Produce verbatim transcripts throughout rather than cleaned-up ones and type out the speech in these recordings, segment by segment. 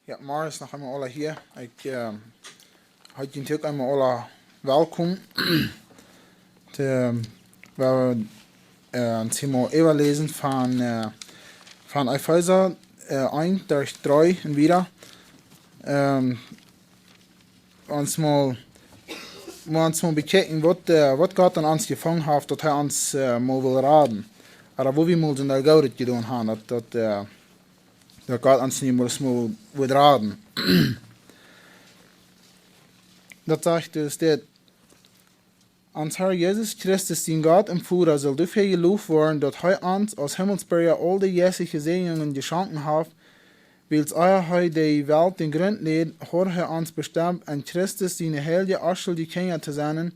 Jo, Morjes noch eemol aula hia. Ekj, äh, heet junt uk eemol aula welkom. De, wie, äh, ons hia mol äwaläsen von, äh, von Efeesa, äh, eent, Varsch dree un wieda. Ähm, ons mol, mol ons mol bekjikjen, waut, äh, waut Gott aun ons jefungen haft, daut hee ons, äh, mol well raden. Ooda woo wie mol sent doa Goodet jedonen haben, daut, daut, äh, daut Gott ons nu mol, mol well raden. Daut sajcht dus dit: Ons Herr Jesus Christus, sien Gott un Voda, saul doafäa jeloft woaren, daut hee ons aus Himmelsbirja aul de jeistelje Säajnungen jeschonken haft, wiels ea hee de Welt dän Grunt läd, haud hee ons bestemt, en Christus siene heilje, onschuldje Kjinja to sennen.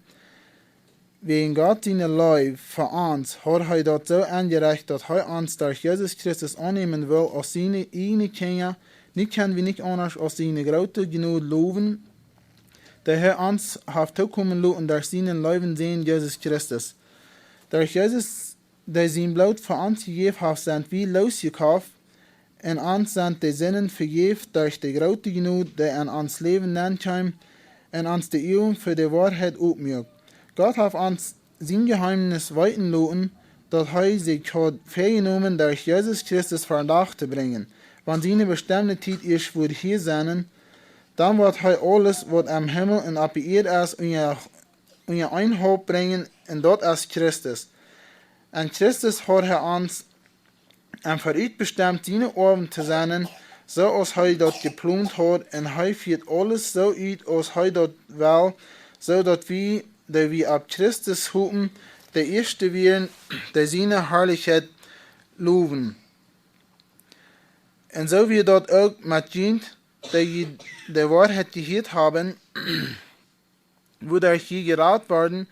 Wäajen Gott siene Leew fa ons haud hee daut soo enjerecht, daut hee ons derch Jesus Christus aunnämen well aus siene ieejne Kjinja. Nu kjenn wie nich aundasch aus siene groote Jnod lowen, dee hee ons haft tookomen loten derch sienen leewen Sän Jesus Christus. Derch Jesus, dee sien Bloot fa ons jejäft haft, sent wie loosjekoft, un ons sent de Sinden vejäft derch de groote Jnod, dee en ons Läwen nenkjeem, un ons de Uagen fa de Woarheit opmuak. Gott haft ons sien Jeheemnis weeten loten, daut hee sikj haud väajenomen, derch Jesus Christus ver Dach to brinjen, wan siene bestemde Tiet ieescht wudd hia sennen. Dan woat hee aules, waut em Himmel un oppe Ieed es, unja, unja een Haupt brinjen, un daut es Christus. En Christus haud hee ons en verut bestemt, siene Oawen to sennen, soo aus hee daut jeplont haud, un hee fieet aules soo ut, aus hee daut well, soo daut wie, dee wie opp Christus hopen, de ieeschte wieren, dee siene Harlichkjeit lowen. Un soo wia daut uk met junt, dee jie de Woarheit jehieet haben, wuaderch jie jerat worden,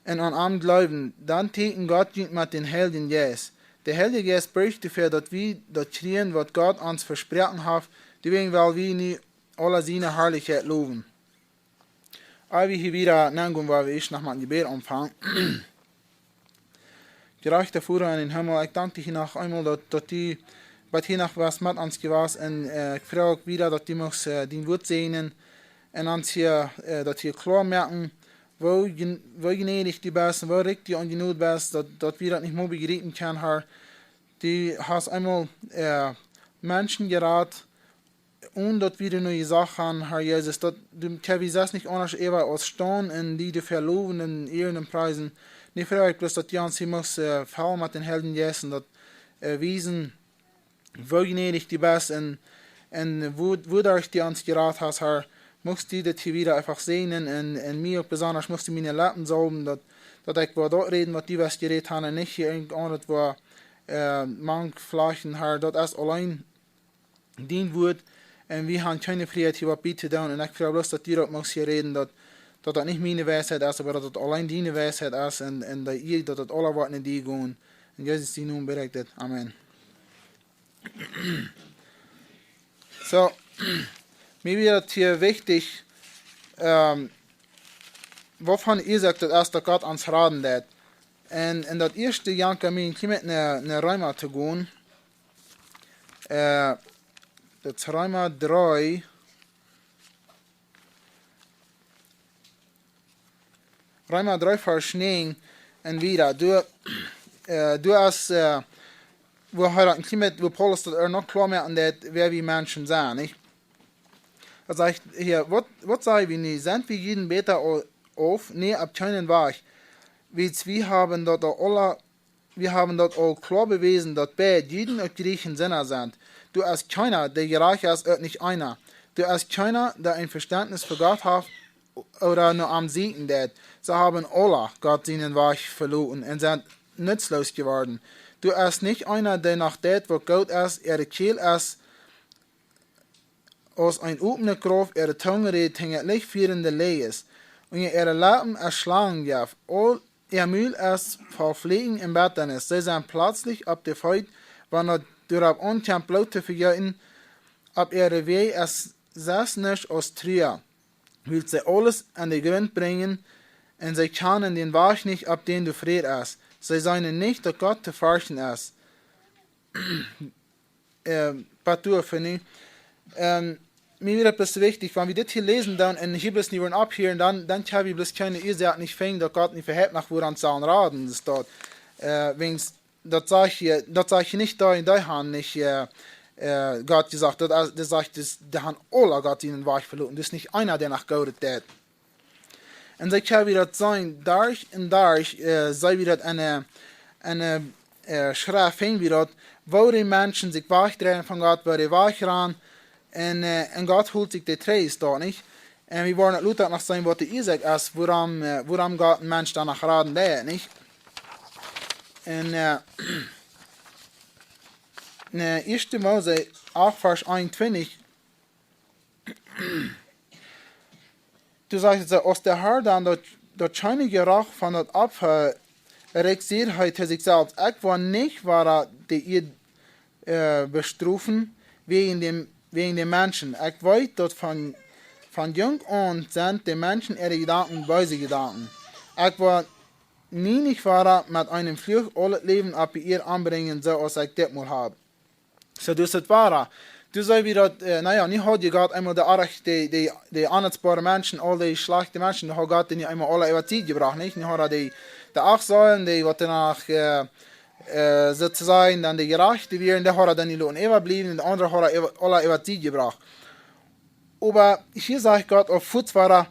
un aun am jleewden. Dan tieekjend Gott junt met dän Heiljen Jeist. De Heilje Jeist bircht doafäa, daut wie daut kjrieen, waut Gott ons vesproaken haft. Doawäajen well wie nu aula siene Harlichkjeit lowen. Ea wie hia wieda nengonen, woa wie ieescht noch met een Jebäd aunfangen. Jerajchta Voda en dän Himmel, ekj dank die hia noch eemol, daut, daut du bat hia noch best met ons jewast, un, äh, ekj froag uk wieda, daut du muchst, äh, dien Wuat säajnen un ons hia, äh, daut hia kloa moaken, woo jn-, woo jnädich du best un woo rikj du aun Jnod best, daut, daut wie daut nich mol bejriepen kjennen, Herr. Du hast eemol, äh, Menschen jerat, onen daut wie doa nu jesajcht haben, Herr Jesus, daut du, kjenn wie selfst nich aundasch äwa aus stonen un die doafäa lowen un ieren un priesen. Nu froag ekj bloos, daut du ons hia muchst, äh, fellen met dän Heiljen Jeist un daut, äh, wiesen, woo jnädich du best un, un woo, wuaderch du ons jerat hast, Herr. Muchst du dit hia wieda eefach säajnen un, un mie uk besonda muchst du miene Leppen saulwen, daut, daut ekj woa daut räden, waut du west jerät haben, un nich hia irjent aundret woa, äh, mank flajchten, Herr. Daut es auleen dien Wuat, un wie haben kjeene Frieheit hia waut bie to doonen. Un ekj froag bloos, daut du daut muchst hia räden, daut, daut daut nich miene Weisheit es, oba daut daut auleen diene Weisheit es, un, un daut du, daut daut aula woat no die gonen. En Jesus sienen Nomen bäd ekj dit. Amen. Soo, mie wia daut hia wichtich, ähm, wuavon Uasoak daut es, daut Gott ons raden deit. Un, un daut ieeschte jankat mie een kjlien bät no, no Reema to gonen. Äh, daut es Reema dree. Reema dree Varsch näajen un wieda. Doa, äh, doa es, äh, wua hee daut een kjlien bät, wua Paulus daut ea noch kloa moakt, daut wäa wie Menschen sent, nich? Daut sajcht hia, waut, waut saj wie nu? Sent wie Juden bäta au-, auf? Nä, opp kjeenen Wajch. Wiels wie haben daut aul aula, wie haben daut aul kloa bewäsen, daut beid Juden un Jrieechen Sinda sent. Doa es kjeena, dee jerajcht es, uk nich eena. Doa es kjeena, dee een Vestentnis fa Gott haft ooda no am sieekjen deit. See haben aula Gott sienen Wajch veloten un sent nutzloos jeworden. Doa es nich eena, dee noch deit, waut goot es. Äare Kjeel es aus een opnet Grauf, äare Tung rät hinjalichfierende Läajes, unja äare Leppen es Schlangenjeft, aul äa Mul es voll Fläajen un Bettanis. See sent pletslich opp de Feet, wan daut doaropp aunkjemt, Bloot to vejeeten. Opp äare Wäaj es sest nuscht aus Trua, wiels see aules aun dän Grunt brinjen, un see kjanen dän Wajch nich, opp däm doa Fräd es. See seenen nich, daut Gott to ferchten es. Äh, Patua, Fanny. Ähm, mie wia daut bloos wichtich, wan wie dit hia läsen dan un hia bloos nich woaren aufhieren, dan, dan kjenn wie bloos kjeene Uasoak nich finjen, daut Gott nich veheift, no wua wie ons sellen raden, es daut, äh, wäajens, daut sajcht hia, daut sajcht hia nich, dee, dee haben nich, äh, äh, Gott jesajcht, daut es, daut sajcht, daut, dee haben aula Gott sienen Wajch veloaren, daut es nich eena, dee no Gott deit. Un soo kjenn wie daut seenen, Dach un Dach, äh, seenen wie daut enne, enne, äh, Schreft, finjen wie daut, woo de Menschen sikj wajchdreien von Gott, woo dee wajchgonen, un, äh, un Gott helt sikj de Trees doa nich. Un wie woaren daut lota noch seenen, waut de Uasoak es, wuarom, äh, wuarom Gott een Mensch dan noch raden deit, nich? Un, äh, en, äh, Ieeschte Mose acht, Varsch eenuntwintich, doa sajcht et soo, aus de Herr dan daut, daut scheene Jeroch von daut Opfa rikj, säd hee to sikj selfst: "Ekj woa nich wada de Ieed, äh, bestrofen wäajen däm, wäajen däm Menschen. Ekj weet, daut von, von junk aun sent de Menschen äare Jedanken beese Jedanken. Ekj woa nie nich wada met eenen Fluch aul daut Läwen opp de Ieed ombrinjen, soo aus ekj dit mol hab." Soo, daut es wada. Doa seenen wie daut, äh, na jo, nu haud je Gott eemol de Arch, de, de, de ondankboare Menschen, aul dee schlajchte Menschen, doa haud Gott dee nu eemol aula äwa de Sied jebrocht, nich? Nu haud hee dee, de acht Seelen, dee waut doano, äh, äh, soo to sajen, dan de Jerajchte wieren, dee haud hee dan nu loten äwabliewen, un de aundre haud hee äwa, aula äwa de Sied jebrocht. Oba hia sajcht Gott uk fuaz wieda,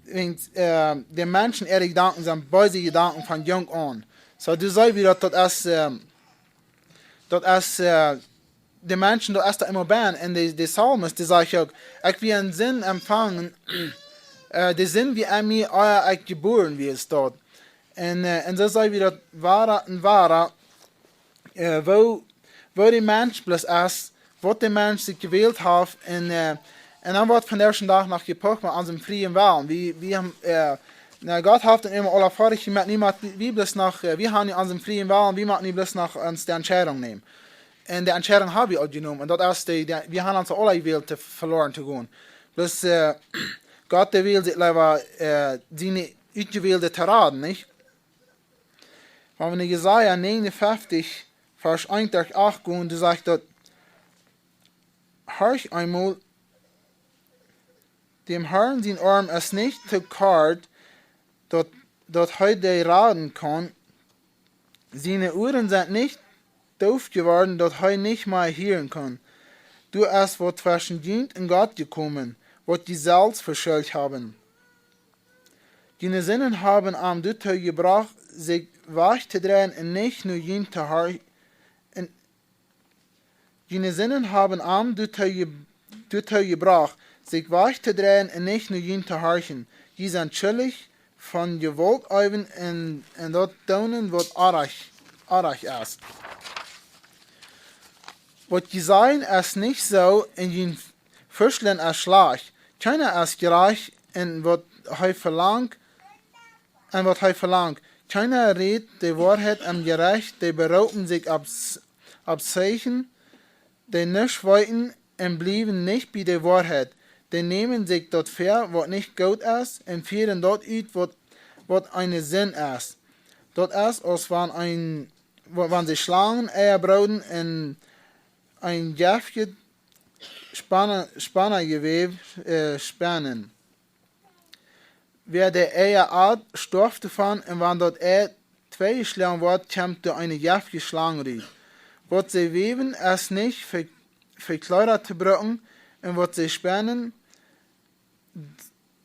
wäajen, äh, de Menschen äare Jedanken sent beese Jedanken von junk aun. Soo, doa seenen wie daut, daut es, ähm, daut es, äh, de Menschen, daut es doa emma bennen. Un de, de Psalmist, dee sajcht uk: "Ekj wia en Sind empfangen, äh, de Sind wia en mie, ea ekj jebuaren wia", es daut. Un, äh, un soo seenen wie daut wada un wada, äh, woo, woo de Mensch bloos es, waut de Mensch sikj jewält haft, un, äh, un dan woat vondoag dän Dach noch jepocht met onsen frieen Wellen. Wie, wie haben, äh, na, Gott haft ons emma aula foadich jemoakt, nu mott wie bloos noch, äh, wie haben nu onsen frieen Wellen, wie motten nu bloos noch ons de Entscheidunk nämen. Un de Entscheidunk hab wie aul jenomen, un daut es de, de, wie haben ons aula jewält, to veloaren to gonen. Bloos, äh, Gott, dee well sikj leewa, äh, siene Utjewälde to raden, nich? Wan wie no Jesaja negenunfeftich, Varsch eent derch acht gonen, doa sajcht daut: "Horch eemol, däm Herrn sien Oarm es nich too kort, daut, daut hee dee raden kaun, siene Uaren sent nich doof jeworden, daut hee nich mea hieren kaun. Doa es waut tweschen junt un Gott jekomen, waut jie selfst veschult haben. June Sinden haben am doatoo jebrocht, sikj wajchtodreien un nich no junt to horchen. June Sinden haben am doatoo je-, doatoo jebrocht, sikj wajchtodreien un nich no junt to horchen. Jie sent schuldich von Jewault äwen un, un daut doonen, waut oajch, oajch es. Waut jie sajen es nich soo, un jun Veschlon es schlajcht. Kjeena es jerajcht en waut hee velangt, en waut hee velangt. Kjeena rät de Woarheit em Jerecht, dee beroopen sikj opp S-, opp Zeichen, dee nuscht weeten un bliewen nich bie de Woarheit. Dee nämen sikj daut väa, waut nich goot es, un fieren daut ut, waut, waut eene Sind es. Daut es, aus wan een, wa-, wan see Schlangen Eia brooden un een jeftjet Spanne-, Spannjewäw, äh, spannen. Wäa de Eia at, stoaft doavon, un wan daut Ei tweejeschloagen woat, kjemt doa eene jeftje Schlang rut. Waut see wäwen, es nich fa, fa Kjleeda to brucken, un waut see spannen,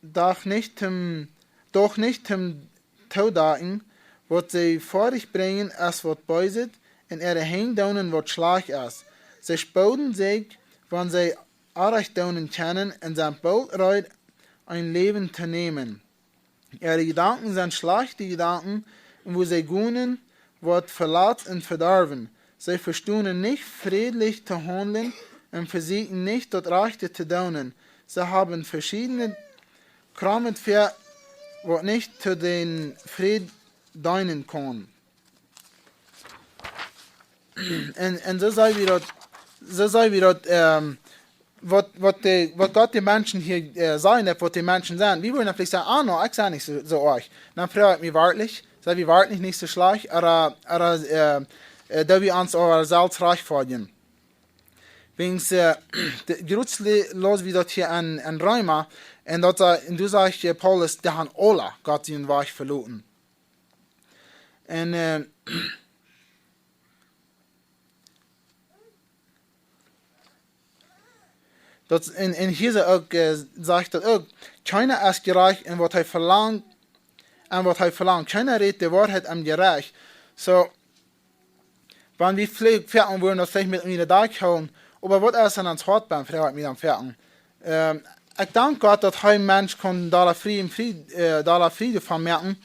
doch nich toom, doch nich toom Toodakjen. Waut see foadich brinjen, es waut Beeset, un äare Henj doonen waut schlajcht es. See spooden sikj, wan see Orrajcht doonen kjennen, un sent boolt reed, een Läwen to nämen. Äare Jedanken sent schlajchte Jedanken, un wua see gonen, woat velatzt un vedorwen. See vestonen nich, frädlich to haundlen, un vesieekjen nich, daut Rajchte to doonen. See haben veschiedne Krom met väa, waut nich to dän Fräd deenen kaun. Un, un soo see wie daut, soo see wie daut, ähm, waut, waut de, waut Gott de Menschen hia, äh, sajen haft, waut de Menschen sent. Wie wudden veleicht sajen: "Ah, no, ekj sie nich soo, soo oajch." Dan froag ekj mie werkjlich, sent wie werkjlich nich soo schlajcht, ooda, ooda, äh, äh, doo wie ons äwa selfst rajchtfoadjen? Wäajen, äh, de Jrutz läs wie daut hia aun, aun Reema, un daut, un doa sajcht, äh, Paulus, dee haben aule Gott sienen Wajch veloaren. Un, äh, daut, un, un hia sajcht uk, äh, sajcht daut uk, kjeena es jerajcht enn waut hee velangt, enn waut hee velangt. Kjeena rät de Woarheit em Jerecht. Soo, wan wie veleicht foaken wudden daut veleicht met mie de Dach hoolen, oba waut es aun ons Hoat bie, froag ekj mie dan foaken. Ähm, ekj dank Gott daut hee Mensch kaun dolla frie un frie, äh, dolla frie von moaken,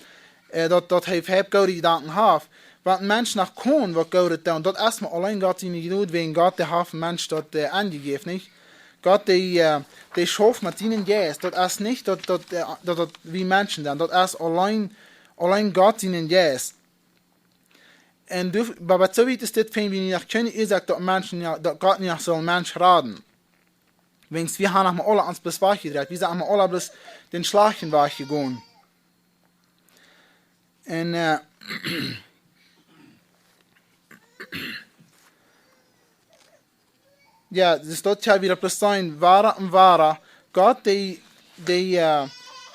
äh, daut, daut hee väl goode Jedanken haft. Wan een Mensch noch kaun waut Goodet doonen, daut es mau auleen Gott siene Jnod, wäajen Gott, dee haft een Mensch daut, äh, aunjejäft, nich? Gott, dee, äh, dee schauft met sienen Jeist. Daut es nich daut, daut, äh, daut, daut wie Menschen sent. Daut es auleen, auleen Gott sienen Jeist. Un du, oba waut soo wiet es dit, finj wie noch kjeene Uasoak daut Menschen, jo, daut Gott nich sull een Mensch raden. Wäajen wie haben noch mau aule ons bloos wajchjedreit. Wie sent mau aule bloos dän schlajchten Wajch jegonen. Un, äh, jo, daut es daut, jo, wie daut bloos seenen, woa un woa. Gott, dee, dee, äh,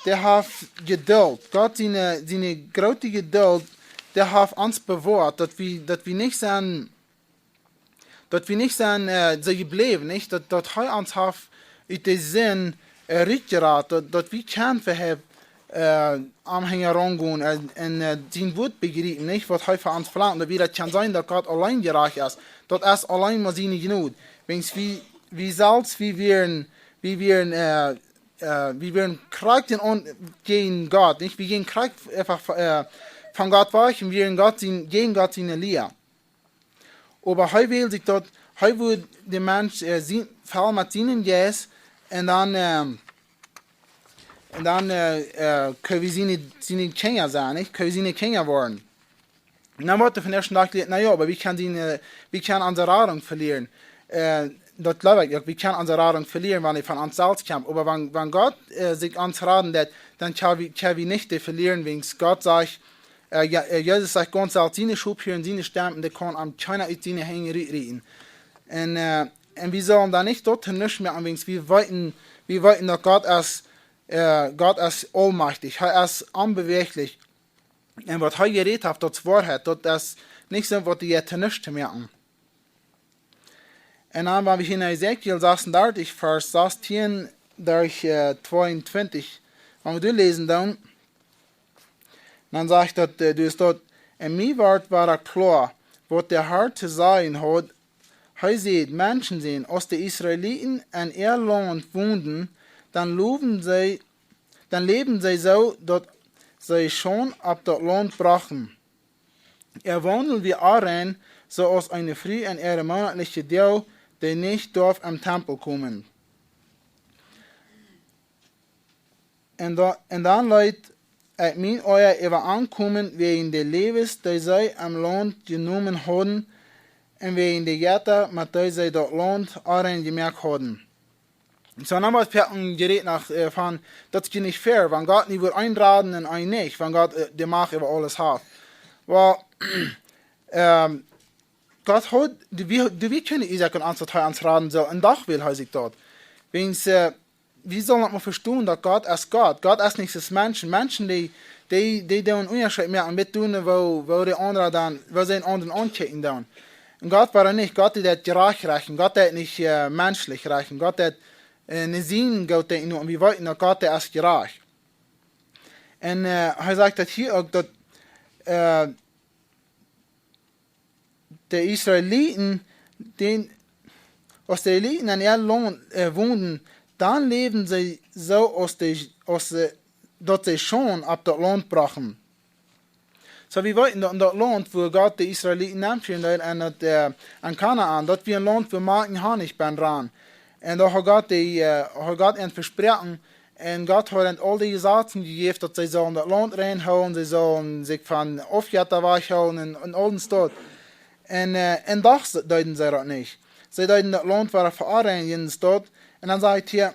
dee haft Jeduld. Gott siene, siene groote Jeduld, dee haft ons bewoat, daut wie, daut wie nich sent, daut wie nich sent, äh, soo jebläwen, nich? Daut, daut hee ons haft ut de Sind, äh, rutjerat, daut, daut wie kjennen fa am, äh, aum Henj raungonen un, un, äh, sien Wuat bejriepen, nich? Waut hee von ons velangt, daut wie daut kjennen seenen, daut Gott auleen jerajcht es. Daut es auleen mau siene Jnod. Wäajen wie, wie selfst, wie wieren, wie wieren, äh, äh, wie wieren krakjt enn on-, jäajen Gott, nich? Wie jinjen krakjt eefach, äh, von Gott wajch un wieren Gott sien, jäajen Gott siene Lia. Oba hee well sikj daut, hee wull dän Mensch, äh, sien, fellen met sienen Jeist un dan, ähm, un dan, äh, äh, kjenn wie siene, siene Kjinja sennen, nich? Kjenn wie siene Kjinja woaren. Un dan woat doa von ieeschten Dach jelieet, na jo, oba wie kjennen siene, äh, wie kjennen onse Radunk velieren. Äh, daut jleew ekj uk, wie kjennen onse Radunk velieren, wan dee von ons selfst kjemt. Oba wan, wan Gott, äh, sikj ons raden deit, dan kjenn wie, kjenn wie nich dee velieren, wäajen Gott sajcht, äh, jo, äh, Jesus sajcht gaunz kloa, siene Schop hieren siene Stemm, un dee kaun am kjeena ut siene Henj rie-, rieten. Un, äh, un wie sellen doa nich daut to nuscht moaken, wäajen wie weeten, wie weeten daut Gott es, äh, Gott es aulmajchtich, hee es onbewäajlich. Un waut hee jerät haft, daut es Woarheit, daut es nich soo waut dee to nuscht to moaken. Un dan, wan wie hia en Hesekiel sasuntachtig, Varsch sastieen derch, äh, tweeuntwintich, wan wie doa läsen dan, dan sajcht daut, äh, doa steit: "Un mie wort wada kloa, waut de Har to sajen haud. Hee säd: Menschensän, aus de Israeliten en äa Launt wonden, dan läwden see, dan läwden see soo, daut see Schaund opp daut Launt brochten. Äa Waundel wia onrein, soo aus eene Fru en äare moonatliche Doag, dee nich darf em Tempel komen." Un da-, un dan leet ekj mien Oaja äwa an komen wäajen de Läwes, dee see em Launt jenomen hauden, un wäajen de Jetta, met dee see daut Launt onrein jemoakt hauden. Soo, dan woat foaken jerät noch, äh, von, daut es je nich fair, wan Gott nu wudd eenen raden un eenen nich, wan Gott, äh, de Macht äwa aules haft. Well, ähm, Gott haud, dee, wie, dee, wie kjennen Isaak un ons, daut hee ons raden saul, un doch well hee sikj daut. Wäajen, äh, wie sellen daut mau vestonen, daut Gott es Gott. Gott es nich aus Menschen. Menschen, dee, dee, dee doonen Unjascheet moaken, met doonen, woo, woo de aundre dan, woo see eenen aundren aunkjikjen doonen. Un Gott wia nich, Gott deit jerajcht rechten, Gott deit nich, äh, menschlich rechten, Gott deit, äh, nich sien Gott denkjen, un wie weeten, daut Gott, dee es jerajcht. Un, äh, hee sajcht daut hia uk, daut, äh, de Israeliten, dän, aus de Israeliten en äa Launt, äh, wonden, dan läwden see soo aus de, aus de, daut see Schaund opp daut Launt brochten. Soo, wie weeten daut en daut Launt, wua Gott de Israeliten nenfieren deed, en daut, äh, en Kanaan, daut wia een Launt, wua Malkj un Honnich bennen rand. Un doa haud Gott dee, äh, haud Gott an vesproaken, un Gott haud an aul dee Jesazen jejäft, daut see sullen daut Launt rein hoolen, see sullen sikj von Aufjetta wajchhoolen un, un aul dän Stoff. Un, äh, un doch s-, deeden see daut nich. See deeden daut Launt wada veonreinjen, dän Stoff. Un dan sajcht hia: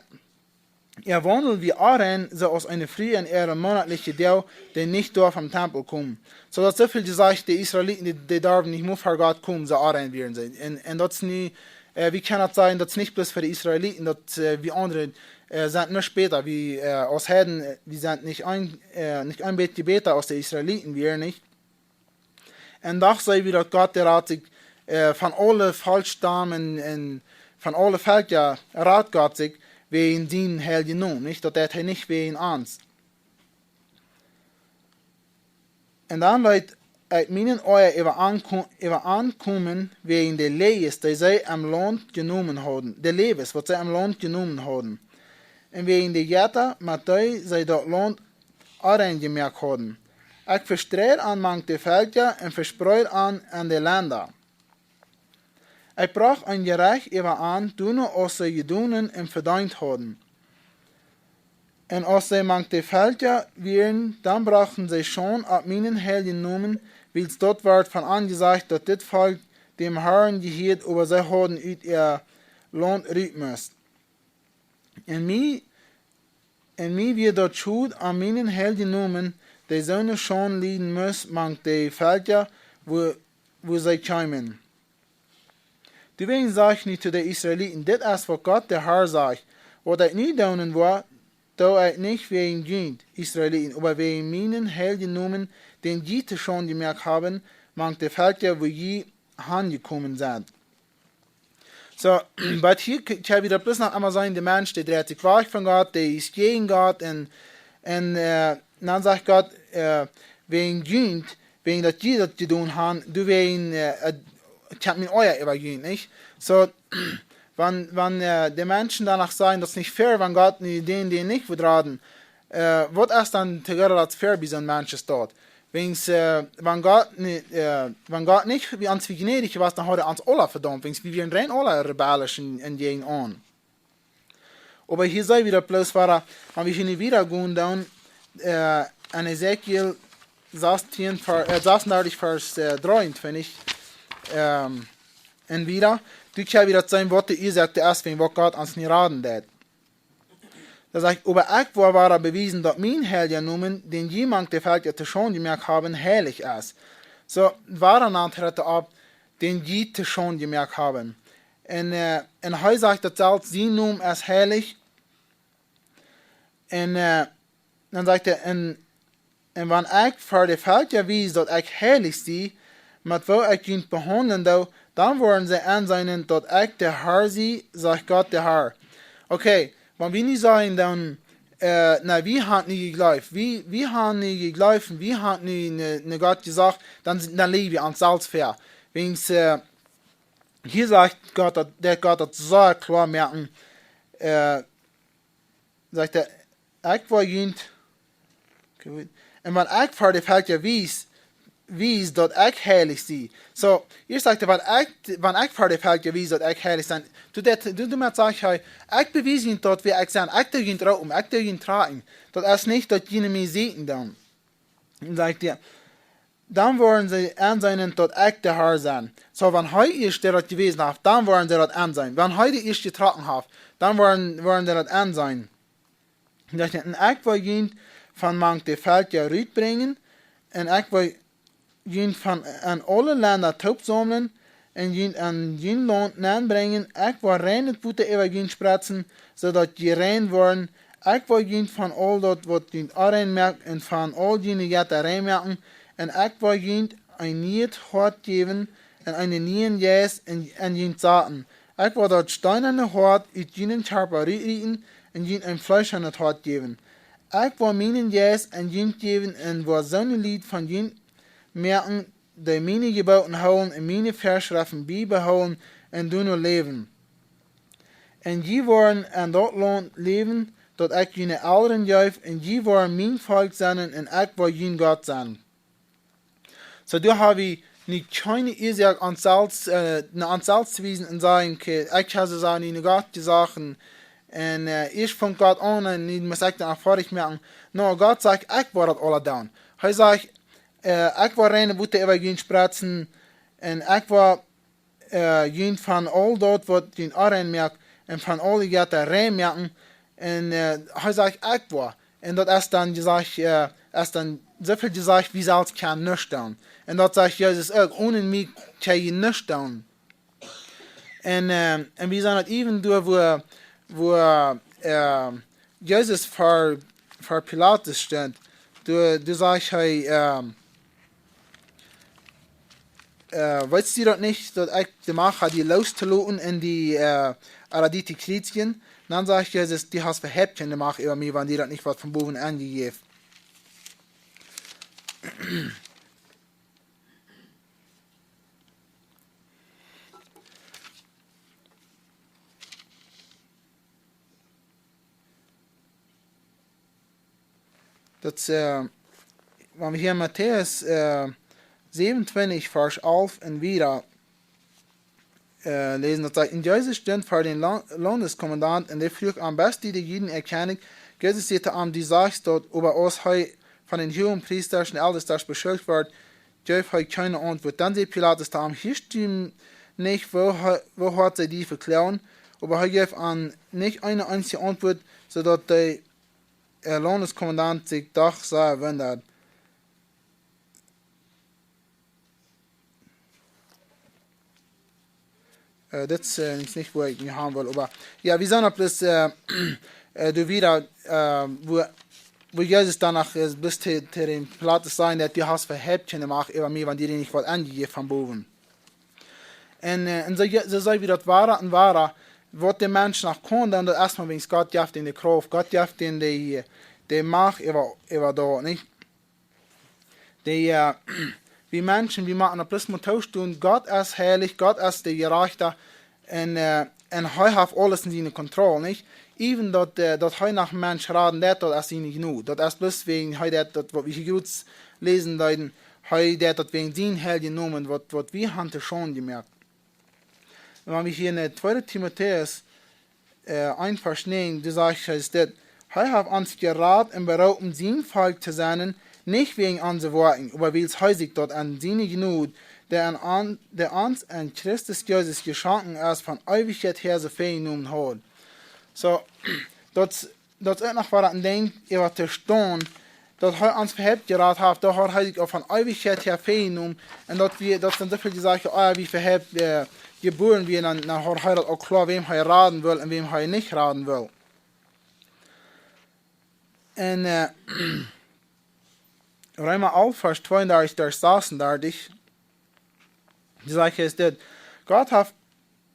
"Äa Waundel wia onrein, soo aus eene Fru en äare moonatliche Doag, dee nich darf em Tempel komen." Soo daut soo väl jesajcht, de Israeliten, dee, dee durwen nich mea ver Gott komen, soo onrein wieren see. Un, un daut es nu, Äh, wie kjennen daut sajen, daut es nich bloos fa de Israeliten, daut, äh, wie aundre, äh, sent nich bäta, wie, äh, aus Heiden, äh, wie sent nich een, äh, nich een bät bäta aus de Israeliten, wie nich. Un doch see wie daut Gott, dee rät sikj, äh, von aule Volkjstammen un von aule Velkja rät Gott sikj wäajen sienen heiljen Nomen, nich? Daut deit hee nich wäajen ons. Un dan leet ekj mienen Oaja äwa aunko-, äwa aunkomen wäajen de Läajes, dee see em Launt jenomen hauden, de Läajes, waut see em Launt jenomen hauden. Un wäajen de Jetta, met dee see daut Launt onrein jemoakt hauden. Ekj vestreid an mank de Velkja un vespreed an en de Lenda. Ekj brocht een Jerecht äwa an, doano aus see jedonen un vedeent hauden. Un aus see mank de Velkja wieren, dan brochten see Schaund opp mienen heiljen Nomen, wiels daut wort von an jesajcht, daut dit Volkj däm Harn jehieet, oba see hauden ut äa Launt rut must. Un mie, un mie wia daut schod aun mienen heiljen Nomen, dee soone Schaund lieden must mank de Velkja, wua, wua see kjeemen. Doawäajen saj nu to de Israeliten: Dit es waut Gott de Har sajcht: Waut ekj nu doonen woa, doo ekj nich wäajen junt, Israeliten, oba wäajen mienen heiljen Nomen, dän jie to Schaund jemoakt haben mank de Velkja, wua jie hanjekomen sent. Soo, waut hia k-, kjenn wie daut bloos noch eemol sajen, de Mensch, dee dreit sikj wajch von Gott, dee es jäajen Gott, un, un, äh, dan sajcht Gott, äh, wäajen junt, wäajen daut jie daut jedonen haben, doawäajen, äh, äh, ekj hab mien Oaja äwa junt, nich? Soo, wan, wan, äh, de Menschen doano sajen, daut es nich fair, wan Gott nu dän, dän nich wudd raden, äh, waut es dan to Gott daut fair bie soon Mensch es daut? Wäajen, äh, wan Gott ni-, äh, wan Gott nich bie ons wia jnädich jewast, dan haud hee ons aula vedaumt, wäajen wie wieren rein aula rebellisch un, un jäajen am. Oba hia saj wie daut bloos wada, wan wie hia nu wieda gonen, dan, äh, en Hesekiel sastieen, Ver-, äh, sasundartich, Varsch, äh, dreeuntwintich, ähm, un wieda, doa kjenn wie daut seenen, waut de Uasoak es, wäajen waut Gott ons nich raden deit. Doa sajcht: Oba ekj woa wada bewiesen, daut mien heilja Nomen, dän jie mank de Velkja to Schaund jemoakt haben, heilich es. Soo, wada nant hee daut opp, dän jie to Schaund jemoakt haben. Un, äh, un hee sajcht daut selfst, sien Nomen es heilich. Un, äh, dan sajcht hee, un, un wan ekj ver de Velkja wies, daut ekj heilich sie, met woo ekj junt behaundlen doo, dan woaren see enseenen, daut ekj de Har sie, sajcht Gott de Har. Okay, wan wie nu sajen, dan, äh, na, wie haben nu jejleeft, wie, wie haben nu jejleeft, un wie haben nu no, no Gott jesocht, dan, dan läaje wie ons selfst ver. Wäajen, äh, hia sajcht Gott daut, deit Gott daut sea kloa moaken, äh, sajcht hee: Ekj woa junt, okay, wait. Un wan ekj ver de Velkja wies, wies daut ekj heilich sie. Soo, hia sajcht hee, wan ekj, wan ekj ver de Velkja wies, daut ekj heilich sie, doa deit, doa, doamet sajcht hee: Ekj bewies junt daut, wäa ekj sie, ekj doo junt roopen, ekj doo junt trakjen. Daut es nich daut jie no mie sieekjen dan. Dan sajcht hee, dan woaren see enseenen, daut ekj de Har sie. Soo, wan hee ieescht daut jewäsen haft, dan woaren see daut enseenen. Wan hee dee ieescht jetrocken haft, dan woaren, woaren see daut enseenen. Doa sajcht hee: Un ekj woa junt von mank de Velkja rutbrinjen, un ekj woa junt von en aule Lenda toopsaumlen, un junt en jun Launt nenbrinjen. Ekj woa reinet Wota äwa junt spretzen, soo daut jie rein woaren. Ekj woa junt von aul daut, waut junt onrein moakt, un von aul june Jetta rein moaken. Un ekj woa junt een nieet Hoat jäwen, un eenen nieen Jeist en, en junt saten. Ekj woa daut steenane Hoat ut junen Kjarpa rutrieten, un junt een fleeschanet Hoat jäwen. Ekj woa mienen Jeist en junt jäwen, un woa soone Lied von junt moaken, dee miene Jeboten hoolen un miene Väaschreften biebehoolen un doano läwen. Un jie woaren en daut Launt läwen, daut ekj june Elren jeef, un jie woaren mien Volkj sennen, un ekj woa jun Gott sennen. Soo, doa hab wie nu kjeene Uasoak ons selfst, äh, no ons selfst to wiesen un sajen: Okay, ekj hab soo sea no Gott jesocht, un, äh, ieescht funk Gott aun, un nu mott ekj daut foadich moaken. Nä, Gott sajcht: Ekj woa daut aula doonen. Hee sajcht, äh, ekj woa reine Wota äwa junt spretzen, un ekj woa, äh, junt von aul daut, waut junt onrein moakt, un von aule Jetta rein moaken. Un, äh, hee sajcht: Ekj woa. Un daut es dan jesajcht, äh, es dan soo väl jesajcht, wie selfst kjennen nuscht doonen. Un daut sajcht Jesus uk: Onen mie kjenn jie nuscht doonen. Un, ähm, un wie seenen daut even doa, wua, wua, ähm, Jesus ver, ver Pilatus stunt, doa, doa sajcht hee, ähm, äh, weetst du daut nich, daut ekj de Macht hab, die loostoloten un die, äh, ooda die to kjriezjen? Dan sajcht Jesus, du hast äwahaupt kjeene Macht äwa mie, wan die daut nich woat von bowen aunjejäft. Daut, äh, wan wie hia en Matäus, äh, säwenuntwintich, Varsch alf un wieda, äh, läsen, daut sajcht: Un Jesus stunt ver dän La-, Laundeskommandant un dee fruach am: Best du de Juden äa Kjennich? Jesus säd to am: Du sajchst daut. Oba aus hee von dän Huagenpriesta un Eltestasch beschuldicht wort, jeef hee kjeene Auntwuat. Dan säd Pilatus to am: Hieescht du nich, woo ha-, woo hoat see die vekloagen? Oba hee jeef am nich eene eensje Auntwuat, soo daut de, äh, Laundeskommandant sikj doch sea wundad. Äh, dit es, äh, nich, nich, wua ekj nu han well, oba jo, wie seenen opp dit, äh, äh, doa wieda, äh, wua, wua Jesus doano, äh, bat to, to dän Pilatus säd, daut du hast äwahaupt kjeene Macht äwa mie, wan die daut nich woat aunjejäft von bowen. Un, äh, un soo, soo see wie daut wieda un wieda, waut de Mensch noch kaun doonen, daut es mau wäajen Gott jeft an de Krauft, Gott jeft an de, de Macht äwa, äwa daut, nich? Dee, äh, wie Menschen, wie motten bloos mau toostonen, Gott es heilich, Gott es de Jerajchta, un, äh, un hee haft aules en siene Kontroll, nich? Even daut, äh, daut hee noch Mensch raden deit, daut es siene Jnod. Daut es bloos wäajen hee deit daut, waut wie hia jrod läsen deeden, hee deit daut wäajen sienen heiljen Nomen, waut, waut wie han to Schaund jemoakt. Un wan wie hia en, äh, tweeda Timotäus, äh, eent Varsch näajen, doa sajcht hee dit: Hee haft ons jerat un beroopen, sien Volkj to sennen, nich wäajen onse Woakjen, oba wiels hee sikj daut aun siene Jnod, dee aun, aun, dee ons en Christus Jesus jeschonken es, von Eewichkjeit häa soo väajenomen haud. Soo, daut daut es uk noch waut een Dinkj, waut to stonen, daut hee ons äwahaupt jerat haft, doa haud hee sikj aul von Eewichkjeit häa väajenomen, un daut wie, daut sent soo väl, dee sajen: Oh jo, wie äwahaupt, äh, jebuaren wieren, dan, dan haud hee daut aul kloa, wäm hee raden well un wäm hee nich raden well. Un, äh, Reema alf, Varsch tweeundartich bat sasundartich, doa sajcht hee dit: Gott haft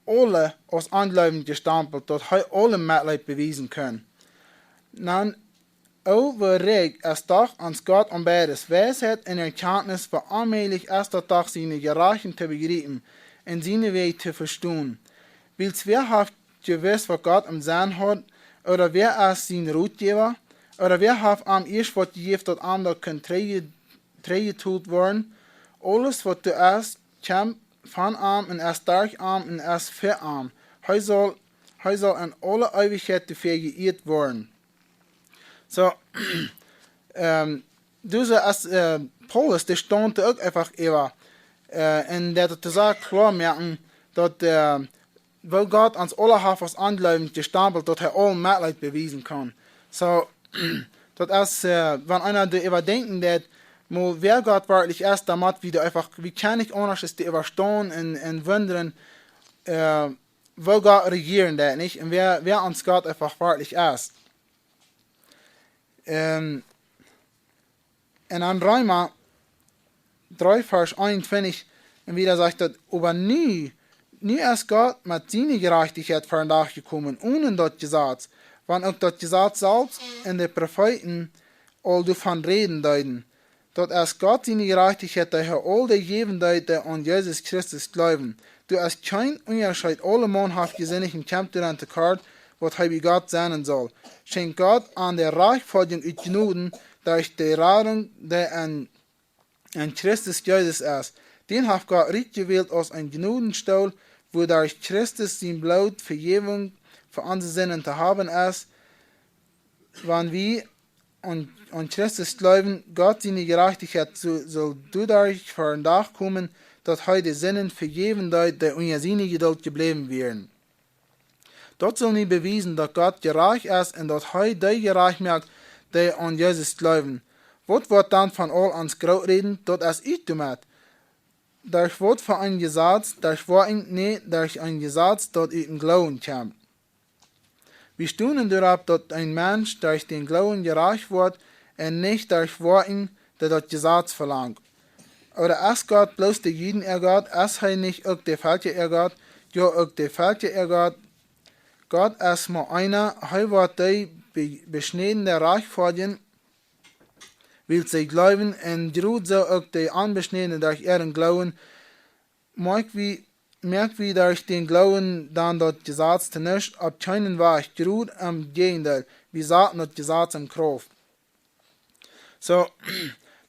aule aus onjleewent jestampelt, daut hee aule Metleet bewiesen kunn. Dan, o woo rikj es doch ons Gott aun beides, Weisheit un Erkjantnis, woo onmäajlich es daut doch, siene Jerajchten to bejriepen un siene Wäaj to vestonen. Wiels wäa haft jewist, waut Gott em Senn haud, ooda wäa es sien Rotjäwa, ooda wäa haft am ieescht waut jejäft, daut am daut kunn trigj-, trigjbetolt woaren? Aules waut doa es, kjemt von am un es derch am un es fa am. Hee saul, hee saul en aule Eewichkjeit doafäa jeieet woaren. Soo, ähm, doa es, äh, Paulus, dee stunt uk eefach äwa, äh, un deit daut soo kloa moaken, daut, äh, woo Gott ons aule haft aus onjleewent jestampelt, daut hee aul Metleet bewiesen kaun. Soo, daut es, äh, wan eena doaräwa denkjen deit, mau wäa Gott werkjlich es, dan mott wie doa eefach, wie kjennen nich aundasch aus doaräwa stonen un, un wundren, äh, woo Gott rejieren deit, nich? Un wäa, wäa ons Gott eefach werkjlich es. Ähm, un aun Reema dree Varsch eenuntwintich un wieda sajcht daut: Oba nu, nu es Gott met siene Jerajchtichkjeit ver dän Dach jekomen, onen daut Jesaz, wan uk daut Jesaz selfst un de Profeeten aul doavon räden deeden. Daut es Gott siene Jerajchtichkjeit, dee hee aul dee jäwen deed, dee aun Jesus Christus jleewen. Doa es kjeen Unjascheet, aule Maun haft jesindicht un kjemt doaraun to kort, waut hee bie Gott sennen saul. Schenkjt Gott an de Rajchtfoadjunk ut Jnod, derch de Radunk, dee en, en Christus Jesus es. Dän haft Gott rutjewält aus een Jnodenstool, wua derch Christus sien Bloot Vejäwunk fa onse Sinden to haben es, wan wie aun, aun Christus jleewen. Gott siene Jerajchtichkjeit saul, saul doaderch ver dän Dach komen, daut hee de Sinden vejäwen deed, dee unja siene Jedult jebläwen wieren. Daut saul nu bewiesen, daut Gott jerajcht es un daut hee dee jerajcht moakt, dee aun Jesus jleewen. Waut woat dan von aul ons Grooträden? Daut es ut doamet. Derch waut fa een Jesaz? Derch Woakjen? Nä, derch een Jesaz, daut ut dän Gloowen kjemt. Wie stonen doaropp, daut een Mensch derch dän Gloowen jerajcht woat un nich derch Woakjen, dee daut Jesaz velangt. Ooda es Gott bloos de Juden äa Gott? Es hee nich uk de Velkja äa Gott? Jo, uk de Velkja äa Gott. Gott es mau eena, hee woat dee be-, Beschnädne rajchtfoadjen, wiels see jleewen, un jrod soo uk de Onbeschnädne derch äaren Gloowen. Moakj wie, moakj wie derch dän Gloowen dan daut Jesaz to nuscht? Opp kjeenen Wajch, jrod em Jäajendeel, wie saten daut Jesaz en Krauft. Soo,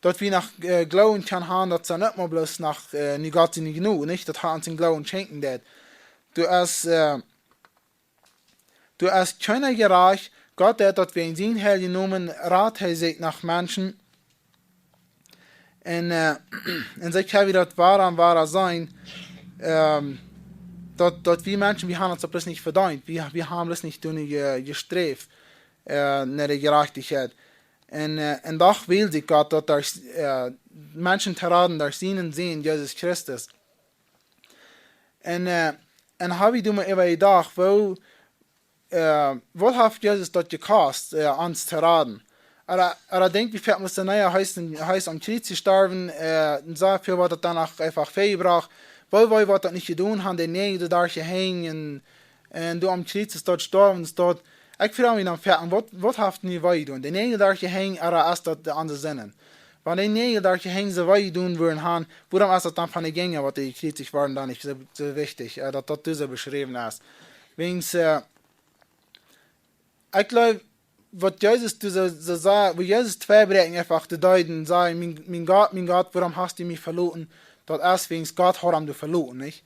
daut wie noch, äh, Gloowen kjennen haben, daut es nich mau bloos noch, äh, nu Gott siene Jnod, nich? Daut hee ons dän Gloowen schenkjen deed. Doa es, äh, doa es kjeena jerajcht, Gott deed daut wäajen sienen heiljen Nomen, rat hee sikj no Menschen. Un, äh, un see kjenn wie daut wada un wada seenen, ähm, daut, daut wie Menschen, wie haben ons daut bloos nich vedeent. Wie, wie haben bloos nich doano je-, jesträft, äh, no de Jerajchtichkjeit. Un, äh, un doch well sikj Gott daut derch, äh, Menschen to raden derch sienen Sän, Jesus Christus. Un, äh, un hab wie doa mau äwa jedocht, woo, äh, waut haft Jesus daut jekost, äh, ons to raden? Ooda, ooda denkj wie veleicht, must, naja, hee es, hee es aum Kjriez jestorwen, äh, un soo väl, waut daut dan noch eefach väabrocht. Woo, woo, waut daut nich jedonen haben, dee Näajel doa derch to henjen, un, un doa aum Kjriez es daut jestorwen, es daut, ekj froag mie dan veleicht, waut, waut haft nu wee jedonen? Dee Näajel doa derch to henjen, ooda es daut de aundre Sinden? Wan dee Näajel doa derch to henjen soo wee jedonen wudden haben, wuarom es daut dan von de Jinja, waut doa jekjriezicht worden, dan nich soo, soo wichtich, äh, daut daut doa soo beschräwen es? Wäajens, äh, ekj jleew, waut Jesus doa soo, soo säd, woo Jesus twee Bräakjen eefach deed un säd: "Mien, mien Gott, mien Gott, wuarom hast du mie veloten?" Daut es wäajens Gott haud am doa veloten, nich?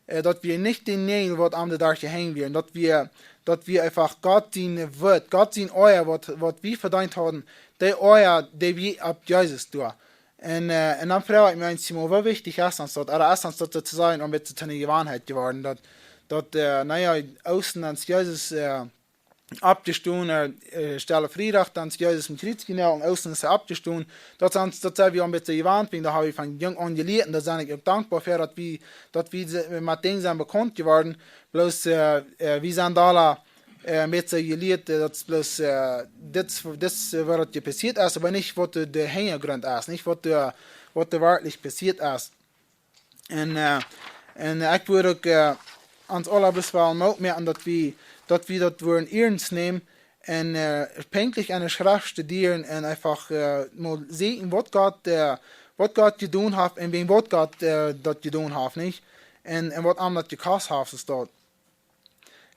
Äh, daut wia nich dee Näajel, waut am doa derch to henjen wieren, daut wia, daut wia eefach Gott sien Wort, Gott sien Oaja, waut, waut wie vedeent hauden, dee Oaja, dee wia opp Jesus doa. Un, äh, un dan froag ekj mie eemol, woo wichtich es ons daut, ooda es ons daut soo to sajen, een bät to eene Jewanheit jeworden, daut, daut, äh, naja, Oostren, aus Jesus, äh, oppjestonen, äh, äh, Stelle Friedach, dan es Jesus aum Kjriez jenault un Oostren es hee oppjestonen. Daut es ons, daut sent wie een bät jewant, wäajens daut hab wie von jung aun jelieet, un doa sie ekj uk dankboa fa, daut wie, daut wie se-, met Dinja sent bekaunt jeworden. Bloos, äh, äh, wie sent aule, äh, een bät jelieet, äh, daut es bloos, äh, dit, dit, äh, waut doa passieet es, oba nich waut de, de Hinjagrunt es, nich waut de, waut doa werkjlich passieet es. Un, äh, un ekj wudd uk, äh, ons aula bloos wellen Moot moaken, daut wie, daut wie daut wudden iernst nämen un, äh, pinkjlich enne Schreft studieren un eefach, äh, mol seenen, waut Gott, äh, waut Gott jedonen haft un wäajen waut Gott, äh, daut jedonen haft, nich? Un, un waut am daut jekost haft, es daut.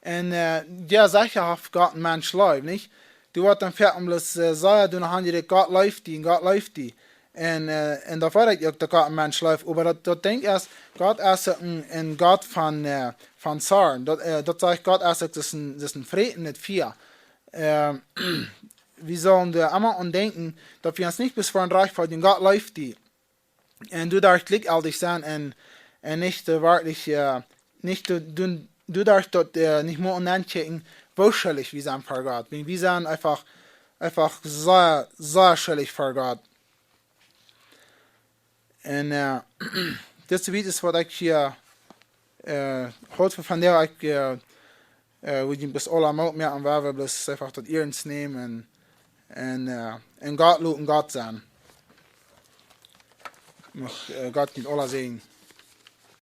Un, äh, jo, secha haft Gott een Mensch leef, nich? Doa woat dan väl bloos, äh, sea doano hanjerät, Gott leeft die un Gott leeft die. Un, äh, un daut weet ekj uk, daut Gott een Mensch leeft. Oba daut, daut Dinkj es, Gott es een, een Gott von, äh, von Zorn. Daut, äh, daut sajcht, Gott es uk, daut es een, daut es een frätendet Fia. Äh, wie sellen doa emma aun denkjen, daut wie ons nich bloos fa een Rajcht veloten, Gott leeft die. Un doa derch jlikjjeltich sennen un, un nich, äh, werkjlich, äh, nich doa, doa, doa derch daut, äh, nich mea aun denkjen, woo schuldich wie sent ver Gott. Wie, wie sent eefach, eefach sea, sea schuldich ver Gott. Un, äh, dit es waut ekj hia, äh, haud fa vondoag, ekj, äh, äh, wudd junt bloos aula Moot moaken, un wie wellen bloos eefach daut iernst nämen un, un, äh, un Gott loten Gott sennen. Mucht, äh, Gott junt aula säajnen.